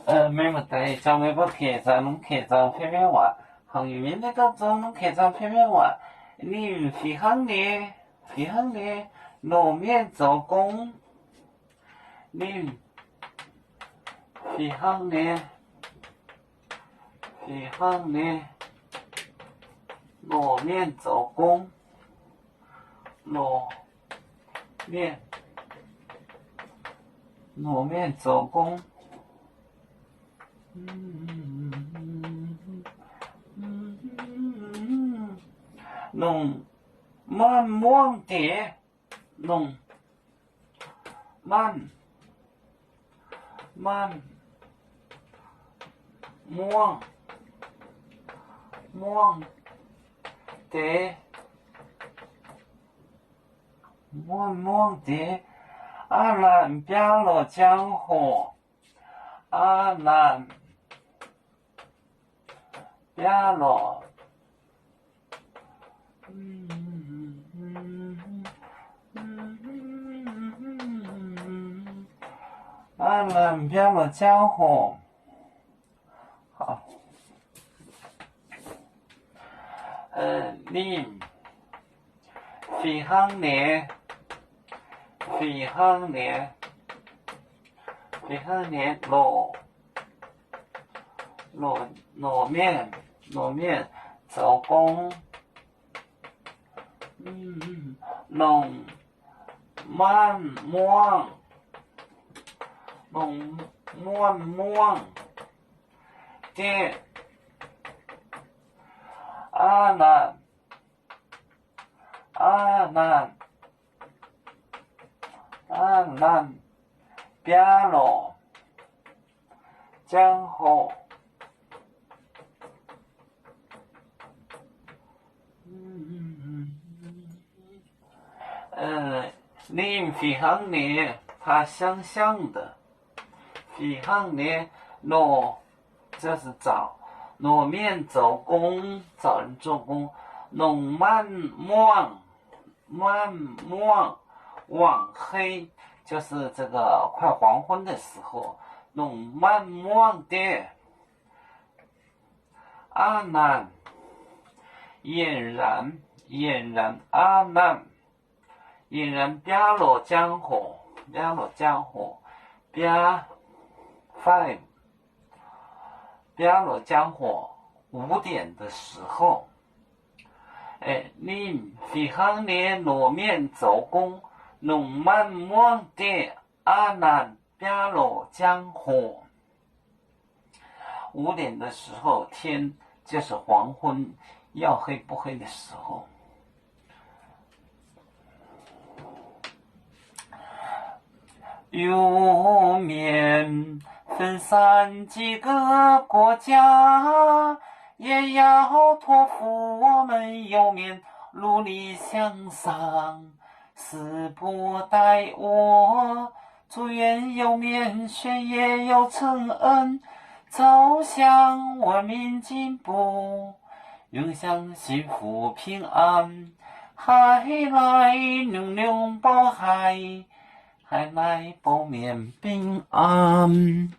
Meih maaih deix jauv meih mbuo kec zaangc, longc kec zaangc fei mengh waac. Hangc nyungc mienh naaiv gauh zong longc kec zaangc fei mengh waac. Ninh fih hnangv nyei, fih hnangv nyei longc mienh zoux gong. Ninh fih hnangv nyei, fih hnangv nyei longc mienh zoux gong, longc mienh, longc mienh zoux gong. Longc maanc muangv deix, longc maanc, maanc muangv, muangv deix, muangv, muangv deix, aav laanh biaa lorqc ziangh hoc, aav laanh biaa lorqc, aav laanh biaa lorqc ziangh hoc. Ninh fih hnangv nyei, fih hnangv nyei, fih hnangv nyei longc, longc, longc mienh, longc mienh zoux gong, longc maanc muangv, longc maanc muangv deix, aav laanh, aav laanh, aav laanh biaa lorqc ziangh hoc. Ninh fih hnangv nyei, 他香香的, fih hnangv nyei longc, 就是找, longc mienh zoux gong, 找人做工, longc maanc muangv, maanc muangv, 晚黑, 就是这个快黄昏的时候, longc maanc muangv deix, aav laanh, 俨然, 俨然, aav laanh, 俨然 biaa lorqc ziangh hoc, biaa lorqc ziangh hoc, biaa, five, biaa lorqc ziangh hoc, 五点的时候, ninh fih hnangv nyei longc mienh zoux gong, longc maanc muangv deix, aav laanh biaa lorqc ziangh hoc. 五点的时候，天就是黄昏，要黑不黑的时候。 游牧民分散几个国家，也要托付我们游牧民努力向上，时不待我，祝愿游牧民学业有成恩，朝向文明进步，永享幸福平安。海来龙龙保海， 海来保民平安。